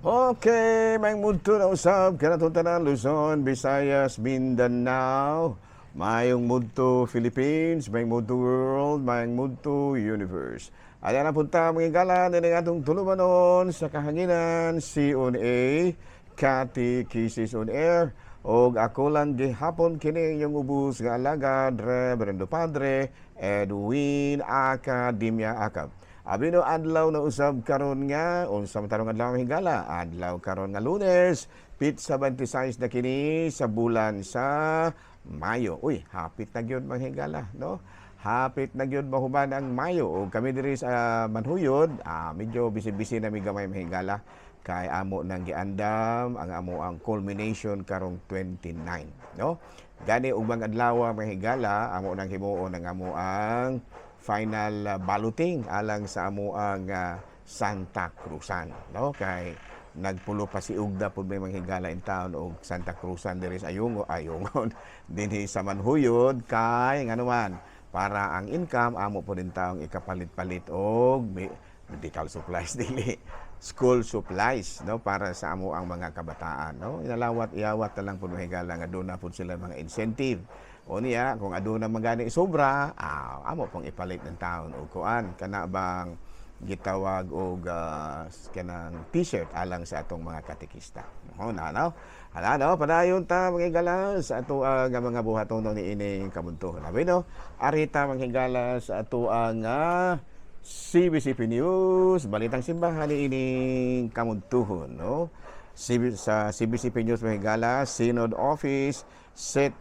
Okay, maayong mudto na usab kanatong tanan, Luzon, Visayas, Mindanao, maayong mudto Philippines, maayong mudto world, maayong mudto universe. Ayan na punta mga higala din ang atong tulumanon sa kahanginan, CONA, Katekisis on Air. Og ako lang gihapon kini inyong ubos nga alagad, Reverendo Padre Edwin Academia Acab. Abi no, adlaw na usab karon nga unsa man tarong adlaw, mga higala? Adlaw karon nga Lunes, pitsa 26 na kini sa bulan sa Mayo. Uy, hapit na gyud, mga higala, no? Hapit na gyud mahuman ang Mayo. Og kami diri sa Manhuyod, medyo busy-busy na mi gamay, mga higala, kay amo nang giandam ang amo ang culmination karong 29, no? Gani ubang adlaw, mga higala, amo nang himuon ang amo ang final balloting alang sa amo ang Santa Cruzan, no? Kay nagpulo pa si Ugda pud may mga higala in town og Santa Cruzan diri sa Ayungo, Ayungon, dinhi sa Manhuyod, kay ngano man, para ang income amo po din taong ikapalit-palit og medical supplies, dili, school supplies, no, para sa amo ang mga kabataan, no? Inalawat iawat na lang pud, mga higala, nga doon na pud sila mga incentive. O niya kung aduna man gani sobra, amo pong ipalit ng taon og kuan kana bang gitawag og kanang T-shirt alang sa atong mga katekista. No, na no. Hala no, padayon ta, mga higala, sa ato ang mga buhaton ni ining kabunto. Labi no, arita, mga higala, sa ato ang CBCP News, balitang simbahan ni ining kamuntuhon, no? CB, sa CBCP News, mga higala, Synod Office set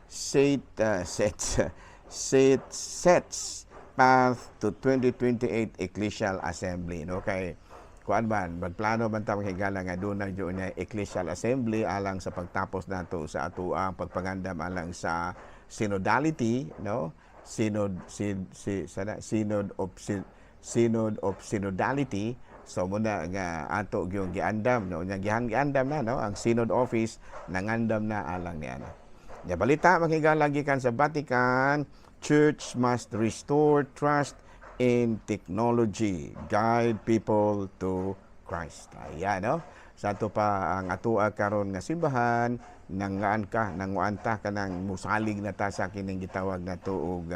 set set set sets path to 2028 Ecclesial Assembly, no? Kay kuan man, magplano man ta, mga higala, nga doon na yun nga Ecclesial Assembly alang sa pagtapos nato sa atuang pagpangandam alang sa synodality, no? Synod si, si sana Synod of Synodality. So muna nga ato gyung giandam, no? Nya gihan giandam na, no? Ang Synod Office nangandam na alang niya na. Nya balita, mga higala, gikan sa Vatican, Church must restore trust in technology, guide people to Christ. Ayan, no? Sa ato pa ang atua karon nga simbahan, nangaan ka, nanguan ta kanang musalig na ta sa kining gitawag nato og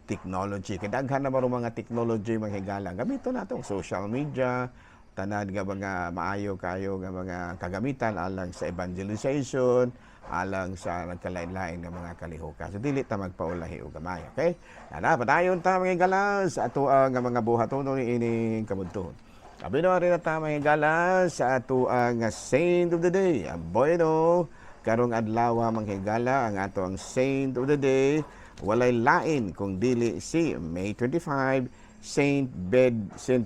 technology. Kay daghan na man mga technology, mga higala. Gamito nato social media, tanan nga mga maayo kayo nga mga kagamitan alang sa evangelization, alang sa nagkalain-lain nga mga kalihukan. So dili ta magpaulahi og gamay, okay? Ana, padayon ta, mga higala, sa ato ang mga buhaton ni ining kabuntuhon. Abi no, ari na ta, mga higala, sa ato ang Saint of the Day. Ang bueno, karong adlaw, mga higala, ang ato ang Saint of the Day walay lain kung dili si May 25, Saint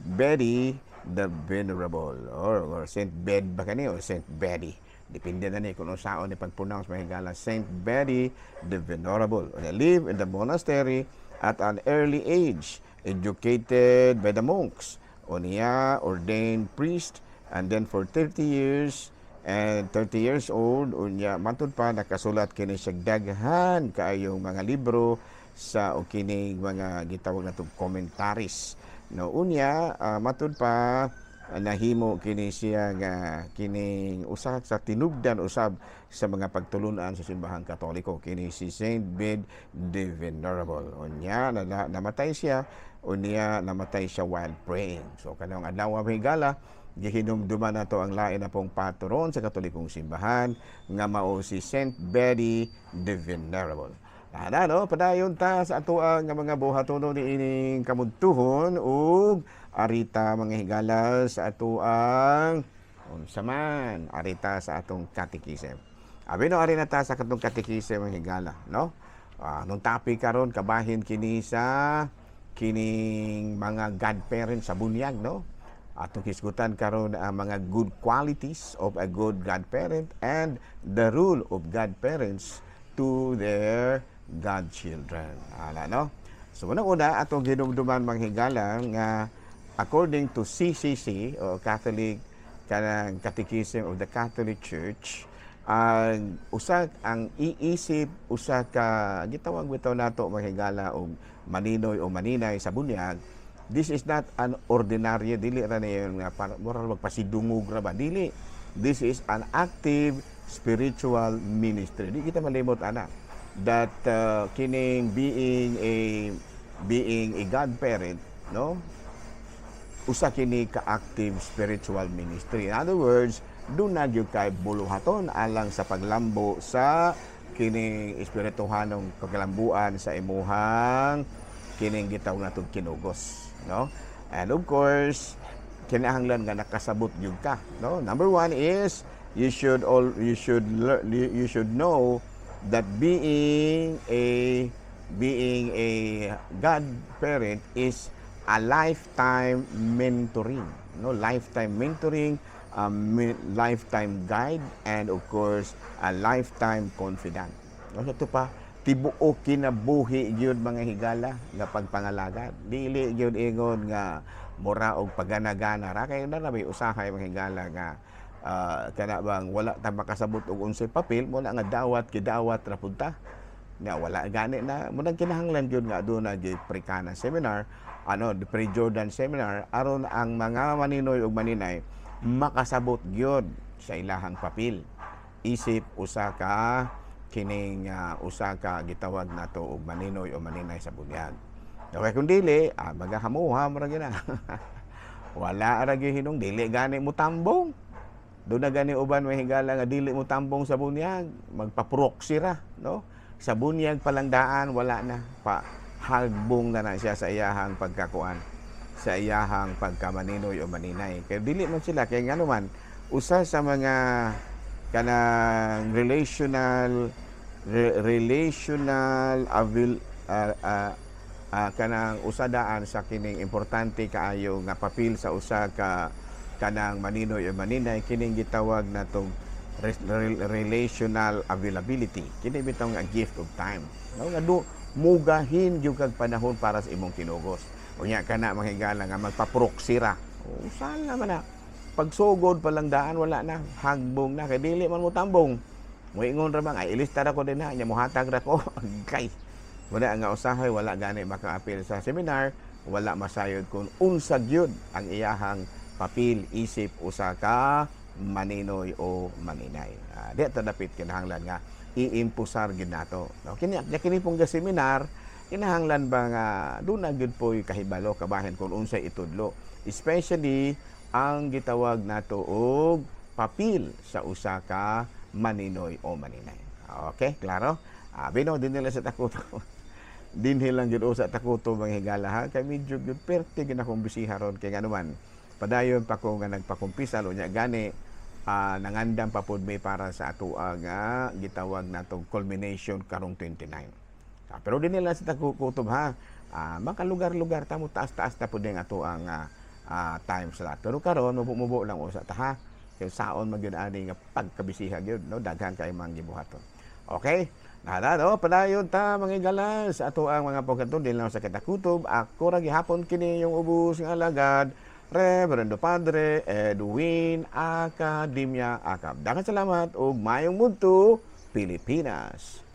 Betty the Venerable or Saint Bed ba kani o Saint Betty. Depende na ni kung unsaon ni pag-pronounce, mga higala. Saint Betty the Venerable. They live in the monastery at an early age, educated by the monks. Unya, ordained priest, and then for 30 years and 30 years old. Unya matud pa nakasulat kini siya daghan kaayong mga libro sa o kining mga gitawag natong commentaries, no? Unya matud pa nahimo kini siya nga kining usa sa tinubdan usab sa mga pagtulunan sa Simbahang Katoliko, kini si Saint Bede the Venerable. Unya na, namatay siya, unya namatay siya while praying. So kanang adlaw, higala, gihinumduman nato ang lain na pong patron sa Katolikong Simbahan nga mao si Saint Bede the Venerable. Ana no, padayon ta sa atoang nga mga buhatono ni ining kamudtuhon ug arita, mga higala, sa atoang unsa man, arita sa atong katekism. Abi no, ari na ta sa katong katekism, mga higala, no? Nung topic karon kabahin kini sa kining mga godparents sa bunyag, no? Atong hisgutan karon ang mga good qualities of a good godparent and the role of godparents to their godchildren. Ala no? So unang-una atong hinumduman, mga higala, nga according to CCC o Catholic kanang Catechism of the Catholic Church, ang usa ang iisip usa ka gitawag bitaw nato, mga higala, og maninoy o maninay sa bunyag. This is not an ordinary, dili ra niya nga para mura magpasidungog ra ba, dili. This is an active spiritual ministry. Di kita malimot ana that kining being a godparent, no, usa kini ka active spiritual ministry. In other words, duna gyud kay buluhaton alang sa paglambo sa kining espirituhanong paglambuan sa imuhang kining gitawag natong kinugos, no? And of course, kinahanglan nga nakasabot gyud ka, no? Number one is you should know that being a godparent is a lifetime mentoring, no? Lifetime mentoring, lifetime guide, and of course, a lifetime confidant, no? Ito pa, tibuok kinabuhi gyud, mga higala, nga pagpangalagad. Dili gyud ingon nga mura og paganagana ra, kay na may usahay, mga higala, nga kana bang wala ta makasabot og unsay papel mo na nga dawat kidawat ra pud ta nga wala gani na mo. Nang kinahanglan gyud nga aduna gyud pre-Cana seminar, ano, the pre-Jordan seminar, aron ang mga maninoy ug maninay makasabot gyud sa ilahang papel isip usa ka kining usa ka gitawag nato og maninoy o maninay sa bunyag. Okay, kung dili, magahamuha mo ra gyud na. Wala ra gyud hinung, dili gani mo tambong. Doon na gani uban, may higala, nga dili mo tambong sa bunyag, magpaproxy ra, no? Sa bunyag palang daan, wala na. Pa hagbong na na siya sa iyahang pagkakuan, sa iyahang pagkamaninoy o maninay. Kaya dili man sila, kaya nga naman, usa sa mga kanang relational avail kanang usa daan sa kining importante kaayo nga papel sa usa ka kanang maninoy o maninay, kining gitawag natong relational availability, kini bitaw nga gift of time, no, nga do mugahin gyud kag panahon para sa imong kinugos. Unya kana, mga higala, nga magpaproxy ra, usal naman na pagsugod pa lang daan, wala na, hagbong na, kay dili man mo tambong. Moingon ra bang, "Ay, ilista ra ko din ha nya, mohatag ra ko." Kay wala nga usahay, wala gani makaapil sa seminar, wala masayod kung unsa gyud ang iyahang papel isip usa ka maninoy o maninay. Di ta dapit kinahanglan nga iimpusar gyud nato, no? Kini kini pong ga seminar, kinahanglan ba nga duna gyud po'y kahibalo kabahin kung unsay itudlo, especially ang gitawag nato og papel sa usa ka maninoy o maninay. Okay, klaro? Bino din nila sa Takuto. Dinhi lang gyud usa Takuto, mga higala, ha, kay medyo gyud perte gyud akong bisiha ron, kay ngano man padayon pa ko nga nagpakumpisal. Unya gani nangandam pa pud mi para sa atoa nga gitawag natong culmination karong 29. Pero dinhi lang sa Takutob ha. Makalugar-lugar ta mo, taas-taas ta pud ang ato ang time slot. Pero karon mubo-mubo lang usa ta ha. Kay saon man gyud ani nga pagkabisiha gyud, no, daghan kay mga gibuhaton. Okay? Nada no, padayon ta, mga higala, sa ato ang mga pagkatun din lang sa Katakutob. Ako ra gihapon kini yung ubos nga alagad, Reverendo Padre Edwin Academia Acab. Daghang salamat ug mayong mudto, Pilipinas.